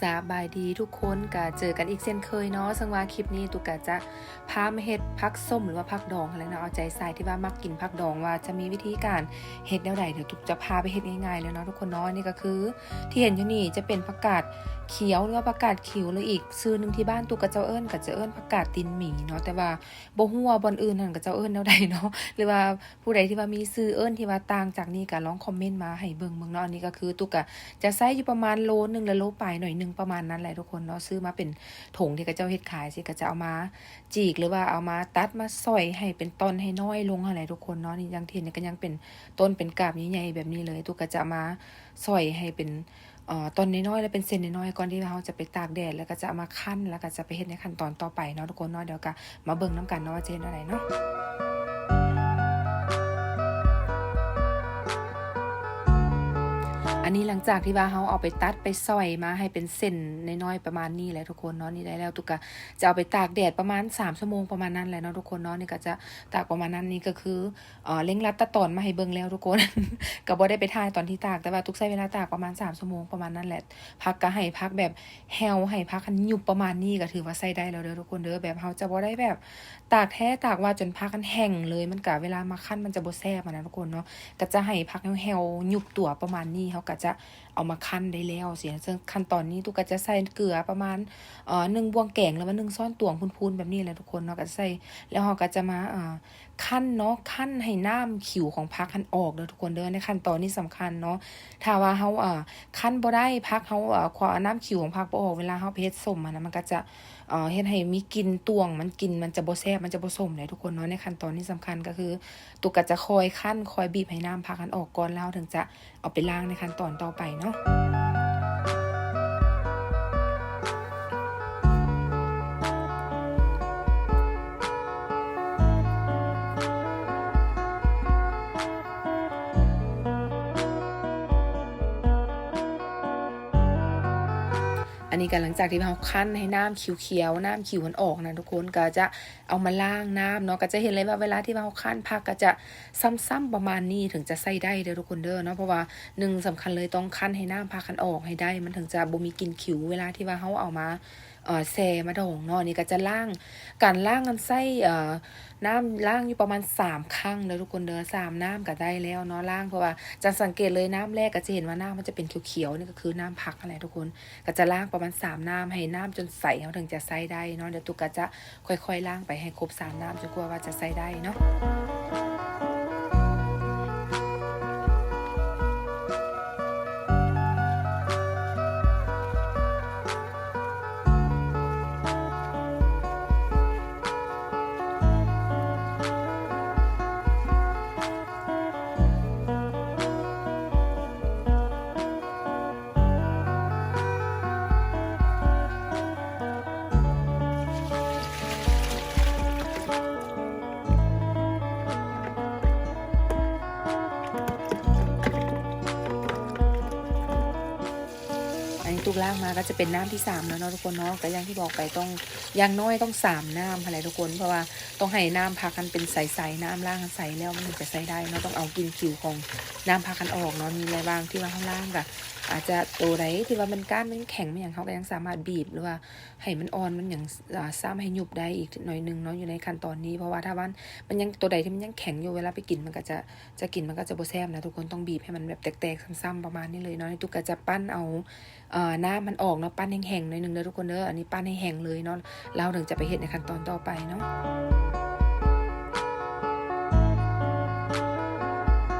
ສະບາຍດີທຸກຄົນ ກະເຈີກັນອີກເຊັ່ນເຄີຍເນາະ. ເຊິ່ງວ່າຄລິບນີ້ຕຸກກະຈະພາມາເຮັດຜັກສົ້ມ ຫຼືວ່າຜັກດອງຫັ້ນແຫຼະເນາະ. ເອົາໃຈສາຍທີ່ວ່າມັກກິນຜັກດອງ ວ່າຈະມີວິທີການເຮັດແນວໃດ ດຽວຕຸກຈະພາໄປເຮັດງ່າຍໆເລີຍເນາະທຸກຄົນເນາະ. ນີ້ກະຄືທີ່ເຫັນຢູ່ນີ້ຈະເປັນຜັກກາດຂຽວ ຫຼືວ່າຜັກກາດຂິວ ຫຼືອີກຊື່ໜຶ່ງທີ່ບ້ານຕຸກເຂົາເຈົ້າເອີ້ນ ກະຈະເອີ້ນຜັກກາດຕີນໝີເນາະ. ແຕ່ວ່າບໍ່ຮູ້ວ່າບ່ອນອື່ນຫັ້ນເຂົາເຈົ້າເອີ້ນແນວໃດເນາະ ຫຼືວ່າ ຜູ້ໃດທີ່ວ່າມີຊື່ເອີ້ນທີ່ວ່າຕ່າງຈາກນີ້ກະລອງຄອມເມັນມາໃຫ້ເບິ່ງເບິ່ງເນາະ. ອັນນີ້ກະຄືຕຸກກະຈະໃຊ້ຢູ່ປະມານໂລໜຶ່ງ ຫຼືໂລປາຍໜ້ອຍໜຶ່ງປະມານນັ້ນແຫຼະທຸກຄົນເນາະ. ຊື້ມາເປັນຖົງທີ່ເຂົາເຈົ້າເຮັດຂາຍຊີ້ ກະຈະເອົາມາຈີກ ຫຼືວ່າເອົາມາຕັດມາຊອຍໃຫ້ເປັນຕ່ອນໃຫ້ນ້ອຍລົງຫັ້ນແຫຼະທຸກຄົນເນາະ. ນີ້ຢ່າງທີ່ເຫັນນີ້ກະຍັງເປັນຕົ້ນເປັນກາບໃຫຍ່ໆແບບນີ້ເລີຍ. ຕຸກກະຈະເອົາມາຊອຍໃຫ້ເປັນ ເອີ ຕອນນ້ອຍໆ ແລະເປັນເສັ້ນນ້ອຍໆ ກ່ອນທີ່ເຮົາຈະໄປຕາກແດດ ແລ້ວກະຈະເອົາມາຄັ້ນ ແລ້ວກະຈະໄປເຮັດໃນຂັ້ນຕອນຕໍ່ໄປເນາະທຸກຄົນເນາະ. ດຽວກະມາເບິ່ງນຳກັນເນາະວ່າຈະເຮັດແນວໃດເນາະ. ອັນນີ້ຫຼັງຈາກທີ່ວ່າເຮົາເອົາໄປຕັດໄປຊອຍມາໃຫ້ເປັນເສັ້ນນ້ອຍໆປະມານນີ້ແຫຼະທຸກຄົນເນາະ. ນີ້ໄດ້ແລ້ວ ຕຸກກະຈະເອົາໄປຕາກແດດປະມານສາມຊົ່ວໂມງປະມານນັ້ນແຫຼະເນາະທຸກຄົນເນາະ. ນີ້ກະຈະຕາກປະມານນັ້ນ ນີ້ກະຄື ເອີ ເລັ່ງລັດຕັດຕອນມາໃຫ້ເບິ່ງແລ້ວທຸກຄົນ ກະບໍ່ໄດ້ໄປຖ່າຍຕອນທີ່ຕາກ ແຕ່ວ່າຕຸກໃຊ້ເວລາຕາກປະມານສາມຊົ່ວໂມງປະມານນັ້ນແຫຼະ. ຜັກກະໃຫ້ຜັກແບບແຫ້ວ ໃຫ້ຜັກຫັ້ນຫຍຸບປະມານນີ້ກະຖືວ່າໃຊ້ໄດ້ແລ້ວເດີທຸກຄົນເດີ. ແບບເຮົາຈະບໍ່ໄດ້ແບບຕາກແທ້ຕາກວ່າຈົນຜັກຫັ້ນແຫ້ງເລີຍ ມັນກະເວລາມາຄັ້ນມັນຈະບໍ່ແຊບຫັ້ນນະທຸກຄົນເນາະ. ກະຈະໃຫ້ຜັກແຫ້ວໆ ຫຍຸບຕົວປະມານນີ້ ເຮົາກະຈະເອົາມາຄັ້ນໄດ້ແລ້ວຊີ້. ເຊິ່ງຂັ້ນຕອນນີ້ຕຸກກະຈະໃສ່ເກືອປະມານ ເອີ ໜຶ່ງບ່ວງແກງ ຫຼືວ່າໜຶ່ງຊ້ອນຕວງພູນໆແບບນີ້ແຫຼະທຸກຄົນເນາະ. ກະຈະໃສ່ ແລ້ວເຮົາກະຈະມາ ເອີ ຄັ້ນເນາະ ຄັ້ນໃຫ້ນ້ຳຂິວຂອງຜັກຫັ້ນອອກເດີທຸກຄົນເດີ. ໃນຂັ້ນຕອນນີ້ສຳຄັນເນາະ ຖ້າວ່າເຮົາ ເອີ ຄັ້ນບໍ່ໄດ້ ຜັກເຮົາ ເອີ ຄວາມ ນ້ຳຂິວຂອງຜັກບໍ່ອອກ ເວລາເຮົາໄປເຮັດສົ້ມຫັ້ນນະ ມັນກະຈະ ເອີ ເຮັດໃຫ້ມີກິ່ນຕ່ວງ ມັນ ກິ່ນມັນຈະບໍ່ແຊບ ມັນຈະບໍ່ສົ້ມເດ້ທຸກຄົນເນາະ. ໃນຂັ້ນຕອນນີ້ສຳຄັນກະຄື ຕຸກກະຈະຄອຍຄັ້ນ ຄອຍບີບໃຫ້ນ້ຳຜັກຫັ້ນອອກກ່ອນ ແລ້ວເຮົາເຖິງຈະ ເອົາໄປລ້າງໃນຂັ້ນຕອນຕໍ່ໄປເນາະ. ອັນນີ້ກະຫຼັງຈາກທີ່ເຮົາຄັ້ນໃຫ້ນ້ຳຂຽວໆ ນ້ຳຂິວມັນອອກນະທຸກຄົນ ກະຈະ ເອົາມາລ້າງນ້ຳເນາະ. ກະຈະເຫັນເລີຍວ່າເວລາທີ່ວ່າເຮົາຄັ້ນຜັກກະຈະຊ້ຳໆປະມານນີ້ເຖິງຈະໃຊ້ໄດ້ເດີທຸກຄົນເດີເນາະ. ເພາະວ່າໜຶ່ງສຳຄັນເລີຍຕ້ອງຄັ້ນໃຫ້ນ້ຳຜັກຫັ້ນອອກໃຫ້ໄດ້ ມັນເຖິງຈະບໍ່ມີກິ່ນຂິວເວລາທີ່ວ່າເຮົາເອົາມາ ເອີ ແຊ່ມາດອງເນາະ. ນີ້ກະຈະລ້າງ ການລ້າງຫັ້ນໃຊ້ ເອີ ນ້ຳລ້າງຢູ່ປະມານສາມຄັ້ງເດີທຸກຄົນເດີ ສາມນ້ຳກະໄດ້ແລ້ວເນາະລ້າງ. ເພາະວ່າຈະສັງເກດເລີຍ ນ້ຳແລກກະຈະເຫັນວ່ານ້ຳມັນຈະເປັນຂຽວໆ ນີ້ກະຄືນ້ຳຜັກຫັ້ນແຫຼະທຸກຄົນ. ກະຈະລ້າງປະມານສາມນ້ຳ ໃຫ້ນ້ຳຈົນໃສ ເຮົາເຖິງຈະໃຊ້ໄດ້ເນາະ. ດຽວຕຸກກະຈະຄ່ອຍໆລ້າງໄປໃຫ້ຄົບສາມນ້ຳ ຈົນກວ່າວ່າຈະໃຊ້ໄດ້ເນາະ. ອັນນີ້ຕຸກລ້າງມາກະຈະເປັນນ້ຳທີສາມແລ້ວເນາະທຸກຄົນເນາະ. ກະຢ່າງທີ່ບອກໄປ ຕ້ອງ ຢ່າງໜ້ອຍຕ້ອງສາມນ້ຳຫັ້ນແຫຼະທຸກຄົນ ເພາະວ່າຕ້ອງໃຫ້ນ້ຳຜັກຫັ້ນເປັນໃສໆ ນ້ຳລ້າງຫັ້ນໃສແລ້ວ ມັນເຖິງຈະໃຊ້ໄດ້ເນາະ. ຕ້ອງເອົາກິ່ນຂິວຂອງນ້ຳຜັກຫັ້ນອອກເນາະ. ໃນລະຫວ່າງທີ່ວ່າເຮົາລ້າງກະ ອາດຈະໂຕໃດທີ່ວ່າມັນກ້ານມັນແຂງມັນຫຍັງ ເຮົາກະຍັງສາມາດບີບ ຫຼືວ່າໃຫ້ມັນອ່ອນມັນຫຍັງ ອາ ຊ້ຳໃຫ້ຫຍຸບໄດ້ອີກໜ້ອຍໜຶ່ງເນາະ ຢູ່ໃນຂັ້ນຕອນນີ້. ເພາະວ່າຖ້າວ່າມັນຍັງ ໂຕໃດທີ່ມັນຍັງແຂງຢູ່ ເວລາໄປກິນມັນກະຈະ ຈະກິນມັນກະຈະບໍ່ແຊບນະທຸກຄົນ. ຕ້ອງບີບໃຫ້ມັນແບບແຕກໆຊ້ຳໆປະມານນີ້ເລີຍເນາະ. ຕຸກກະຈະປັ້ນເອົາ ເອີ ນ້ຳມັນອອກເນາະ ປັ້ນແຫ້ງໆໜ້ອຍໜຶ່ງເດີທຸກຄົນເດີ. ອັນນີ້ປັ້ນໃຫ້ແຫ້ງເລີຍເນາະ ແລ້ວເຮົາເຖິງຈະໄປເຮັດໃນຂັ້ນຕອນຕໍ່ໄປເນາະ.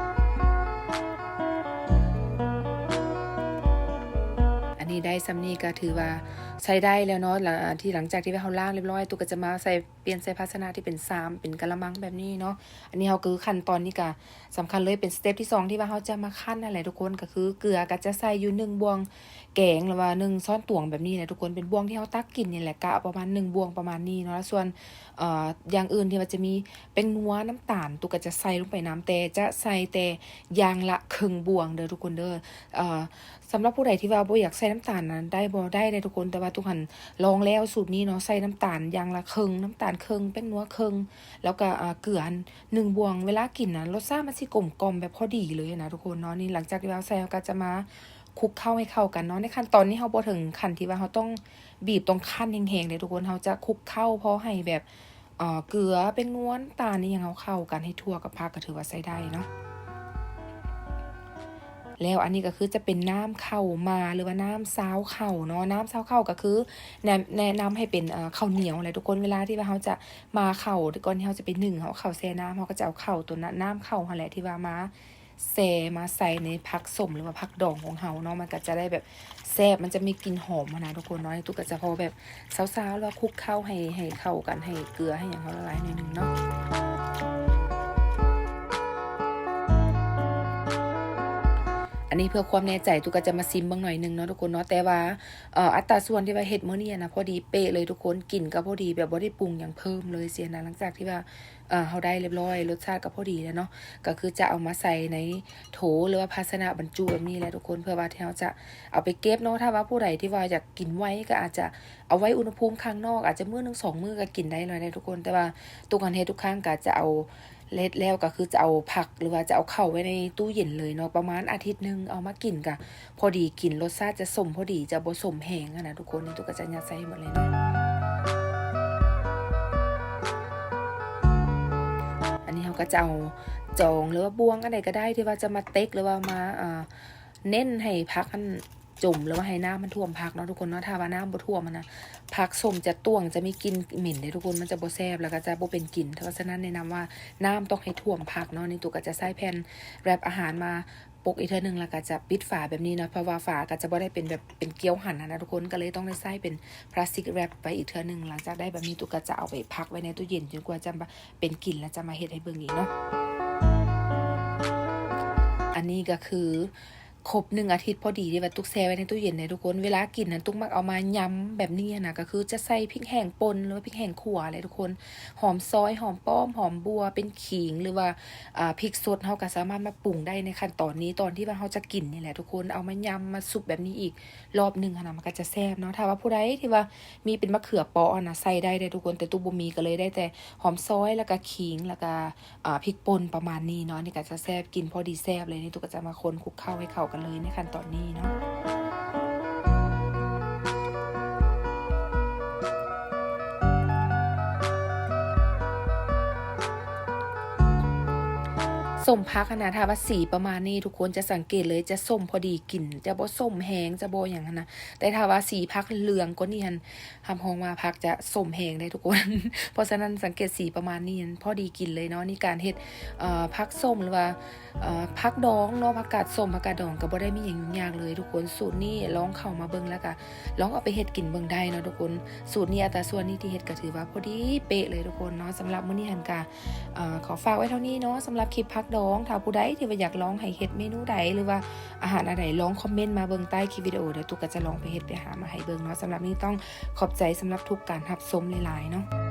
ອັນນີ້ໄດ້ສ່ຳນີ້ກະຖືວ່າໃຊ້ໄດ້ແລ້ວເນາະ. ລະ ທີ່ ຫຼັງຈາກທີ່ວ່າເຮົາລ້າງລຽບຮ້ອຍ ຕຸກກະຈະມາໃສ່ ປ່ຽນໃສ່ພາຊະນະທີ່ເປັນຊາມ ເປັນກະລະມັງແບບນີ້ເນາະ. ອັນນີ້ເຮົາຄືຂັ້ນຕອນນີ້ກະສຳຄັນເລີຍ ເປັນສະເຕັບທີສອງທີ່ວ່າເຮົາຈະມາຄັ້ນຫັ້ນແຫຼະທຸກຄົນ. ກະຄືເກືອກະຈະໃສ່ຢູ່ໜຶ່ງບ່ວງແກງ ຫຼືວ່າໜຶ່ງຊ້ອນຕວງແບບນີ້ແຫຼະທຸກຄົນ ເປັນບ່ວງທີ່ເຮົາຕັກກິນນີ້ແຫຼະ ກະເອົາປະມານໜຶ່ງບ່ວງປະມານນີ້ເນາະ. ແລ້ວສ່ວນ ເອີ ຢ່າງອື່ນທີ່ວ່າຈະມີແປ້ງນົວ ນ້ຳຕານ ຕຸກກະຈະໃສ່ລົງໄປນຳ ແຕ່ຈະໃສ່ແຕ່ຢ່າງລະເຄິ່ງບ່ວງເດີທຸກຄົນເດີ. ເອີ ສຳລັບຜູ້ໃດທີ່ວ່າບໍ່ຢາກໃສ່ນ້ຳຕານນະ ໄດ້ບໍ່ ໄດ້ເດ້ທຸກຄົນ. ແຕ່ວ່າຕຸກຫັ້ນລອງແລ້ວສູດນີ້ເນາະ ໃສ່ນ້ຳຕານຢ່າງລະເຄິ່ງ ນ້ຳຕານເຄິ່ງ ແປ້ງນົວເຄິ່ງ ແລ້ວກະ ອາ ເກືອໜຶ່ງບ່ວງ. ເວລາກິນນະ ລົດຊາດມັນຊິກົມກ່ອມແບບພໍດີເລີຍນະທຸກຄົນເນາະ. ນີ້ຫຼັງຈາກທີ່ວ່າເຮົາໃສ່ ເຮົາກະຈະມາ ຄຸກເຂົ້າໃຫ້ເຂົ້າກັນເນາະ. ໃນຂັ້ນຕອນນີ້ເຮົາບໍ່ເຖິງຂັ້ນທີ່ວ່າເຮົາຕ້ອງບີບ ຕ້ອງຄັ້ນແຮງໆເດ້ທຸກຄົນ. ເຮົາຈະຄຸກເຂົ້າພໍໃຫ້ແບບ ເອີ ເກືອ ແປ້ງນວນ ນ້ຳຕານ ອີ່ຫຍັງ ເຮົາເຂົ້າກັນໃຫ້ທົ່ວກັບຜັກ ກໍຖືວ່າໃຊ້ໄດ້ເນາະ. ແລ້ວອັນນີ້ກໍຄືຈະເປັນນ້ຳເຂົ້າໝ່າ ຫຼືວ່ານ້ຳຊາວເຂົ້າເນາະ. ນ້ຳຊາວເຂົ້າກໍຄືແນະ ແນະນຳໃຫ້ເປັນ ເອີ ເຂົ້າໜຽວແຫຼະທຸກຄົນ. ເວລາທີ່ວ່າເຮົາຈະໝ່າເຂົ້າ ກ່ອນທີ່ເຮົາຈະໄປໜຶ້ງ ເຮົາເຂົ້າແຊ່ນ້ຳ ເຮົາກໍຈະເອົາເຂົ້າຕົວນັ້ນ ນ້ຳເຂົ້າຫັ້ນແຫຼະ ທີ່ວ່າມາ ແຊ່ມາໃສ່ໃນຜັກສົ້ມ ຫຼືວ່າຜັກດອງຂອງເຮົາເນາະ. ມັນກໍຈະໄດ້ແບບແຊບ ມັນຈະມີກິ່ນຫອມຫັ້ນນະທຸກຄົນເນາະ. ນີ້ຕຸກກໍຈະພໍແບບຊາວໆ ຫຼືວ່າຄຸກເຂົ້າໃຫ້ ໃຫ້ເຂົ້າກັນ ໃຫ້ເກືອໃຫ້ຫຍັງເຮົາລະລາຍໜ້ອຍໜຶ່ງເນາະ. ອັນນີ້ເພື່ອຄວາມແນ່ໃຈ ຕຸກກໍຈະມາຊິມເບິ່ງໜ້ອຍໜຶ່ງເນາະທຸກຄົນເນາະ. ແຕ່ວ່າ ເອີ ອັດຕາສ່ວນທີ່ວ່າເຮັດມື້ນີ້ນະ ພໍດີເປະເລີຍທຸກຄົນ. ກິ່ນກໍພໍດີ ແບບບໍ່ໄດ້ປຸງຫຍັງເພີ່ມເລີຍຊີ້ນະ. ຫຼັງຈາກທີ່ວ່າ ເອີ ເຮົາໄດ້ລຽບຮ້ອຍ ລົດຊາດກໍພໍດີແລ້ວເນາະ ກໍຄືຈະເອົາມາໃສ່ໃນໂຖ ຫຼືວ່າພາຊະນະບັນຈຸແບບນີ້ແຫຼະທຸກຄົນ ເພື່ອວ່າທີ່ເຮົາຈະເອົາໄປເກັບເນາະ. ຖ້າວ່າຜູ້ໃດທີ່ວ່າຢາກກິນໄວ ກໍອາດຈະເອົາໄວ້ອຸນຫະພູມຂ້າງນອກ ອາດຈະມື້ໜຶ່ງສອງມື້ກໍກິນໄດ້ແລ້ວເດ້ທຸກຄົນ. ແຕ່ວ່າຕຸກຫັ້ນເຮັດທຸກຄັ້ງກໍຈະເອົາ ເຮັດແລ້ວກໍຄືຈະເອົາຜັກ ຫຼືວ່າຈະເອົາເຂົ້າໄວ້ໃນຕູ້ເຢັນເລີຍເນາະ ປະມານອາທິດໜຶ່ງ ເອົາມາກິນກໍພໍດີກິນ ລົດຊາດຈະສົ້ມພໍດີ ຈະບໍ່ສົ້ມແຮງຫັ້ນນະທຸກຄົນ. ນີ້ຕຸກກໍຈະຍັດໃສ່ໃຫ້ໝົດເລີຍເນາະ. ອັນນີ້ເຮົາກໍຈະເອົາຈອງ ຫຼືວ່າບ່ວງອັນໃດກໍໄດ້ ທີ່ວ່າຈະມາເຕັກ ຫຼືວ່າມາ ເອີ ເນັ້ນໃຫ້ຜັກຫັ້ນຈົມ ຫຼືວ່າໃຫ້ນ້ຳມັນຖ້ວມຜັກເນາະທຸກຄົນເນາະ. ຖ້າວ່ານ້ຳບໍ່ຖ້ວມຫັ້ນນະ ຜັກສົ້ມຈະຕ່ວງ ຈະມີກິ່ນເໝັນເດ້ທຸກຄົນ ມັນຈະບໍ່ແຊບ ແລ້ວກໍຈະບໍ່ເປັນກິນ. ເພາະສະນັ້ນແນະນຳວ່ານ້ຳຕ້ອງໃຫ້ຖ້ວມຜັກເນາະ. ນີ້ຕຸກກໍຈະໃຊ້ແຜ່ນແຣັບອາຫານມາປົກອີກເທື່ອໜຶ່ງ ແລ້ວກໍຈະປິດຝາແບບນີ້ເນາະ ເພາະວ່າຝາກໍຈະບໍ່ໄດ້ເປັນແບບເປັນກ້ຽວຫັ້ນນະທຸກຄົນ ກໍເລີຍຕ້ອງໄດ້ໃຊ້ເປັນພລາສຕິກແຣັບໄປອີກເທື່ອໜຶ່ງ. ຫຼັງຈາກໄດ້ແບບນີ້ ຕຸກກໍຈະເອົາໄປພັກໄວ້ໃນຕູ້ເຢັນ ຈົນກວ່າຈະເປັນກິນ ແລ້ວຈະມາເຮັດໃຫ້ເບິ່ງອີກເນາະ. ອັນນີ້ກໍຄືຄົບໜຶ່ງອາທິດພໍດີທີ່ວ່າຕຸກແຊ່ໄວ້ໃນຕູ້ເຢັນເດ້ທຸກຄົນ. ເວລາກິນຫັ້ນ ຕຸກມັກເອົາມາຍຳແບບນີ້ຫັ້ນນະ ກໍຄືຈະໃສ່ພິກແຫ້ງປົ່ນ ຫຼືວ່າພິກແຫ້ງຂົ້ວແຫຼະທຸກຄົນ ຫອມຊອຍ ຫອມປ້ອມ ຫອມບົ່ວ ເປັນຂີງ ຫຼືວ່າ ອາ ພິກສົດ ເຮົາກໍສາມາດມາປຸງໄດ້ໃນຂັ້ນຕອນນີ້ ຕອນທີ່ວ່າເຮົາຈະກິນນີ້ແຫຼະທຸກຄົນ. ເອົາມາຍຳມາຊຸບແບບນີ້ອີກ ລອບໜຶ່ງຫັ້ນນະ ມັນກໍຈະແຊບເນາະ. ຖ້າວ່າຜູ້ໃດທີ່ວ່າມີເປັນມະເຂືອເປາະຫັ້ນນະ ໃສ່ໄດ້ເດ້ທຸກຄົນ ແຕ່ຕຸກບໍ່ມີ ກໍເລີຍໄດ້ແຕ່ຫອມຊອຍ ແລ້ວກໍຂີງ ແລ້ວກໍ ອາ ພິກປົ່ນປະມານນີ້ເນາະ. ອັນນີ້ກໍຈະແຊບ ກິນພໍດີແຊບເລີຍ. ນີ້ຕຸກກໍຈະມາຄົນຄຸກເຂົ້າໃຫ້ເຂົ້າກັນເລີຍໃນຂັ້ນຕອນນີ້ເນາະ. ສົ້ມຜັກຫັ້ນນະ ຖ້າວ່າສີປະມານນີ້ ທຸກຄົນຈະສັງເກດເລີຍ ຈະສົ້ມພໍດີກິນ ຈະບໍ່ສົ້ມແຮງ ຈະບໍ່ຫຍັງຫັ້ນນະ. ແຕ່ຖ້າວ່າສີຜັກເຫຼືອງກວ່ານີ້ຫັ້ນ ຮັບຮອງວ່າຜັກຈະສົ້ມແຮງເດ້ທຸກຄົນ. ເພາະສະນັ້ນສັງເກດສີປະມານນີ້ຫັ້ນ ພໍດີກິນເລີຍເນາະ. ນີ້ການເຮັດ ເອີ ຜັກສົ້ມ ຫຼືວ່າ ເອີ ຜັກດອງເນາະ ຜັກກາດສົ້ມ ຜັກກາດດອງ ກໍບໍ່ໄດ້ມີຫຍັງຫຍຸ້ງຍາກເລີຍທຸກຄົນ. ສູດນີ້ລອງເຂົ້າມາເບິ່ງ ແລ້ວກໍລອງເອົາໄປເຮັດກິນເບິ່ງໄດ້ເນາະທຸກຄົນ. ສູດນີ້ ອັດຕາສ່ວນນີ້ທີ່ເຮັດກໍຖືວ່າພໍດີເປະເລີຍທຸກຄົນເນາະ. ສຳລັບມື້ນີ້ຫັ້ນກໍ ເອີ ຂໍຝາກໄວ້ເທົ່ານີ້ເນາະ ສຳລັບຄລິບຜັກດອງ. ຖ້າຜູ້ໃດທີ່ວ່າຢາກລອງໃຫ້ເຮັດເມນູໃດ ຫຼືວ່າອາຫານອັນໃດ ລອງຄອມເມັນມາເບິ່ງໃຕ້ຄລິບວິດີໂອ ດຽວຕຸກກໍຈະລອງໄປເຮັດໄປຫາມາໃຫ້ເບິ່ງເນາະ. ສຳລັບນີ້ຕ້ອງຂອບໃຈສຳລັບທຸກການຮັບຊົມຫຼາຍໆເນາະ.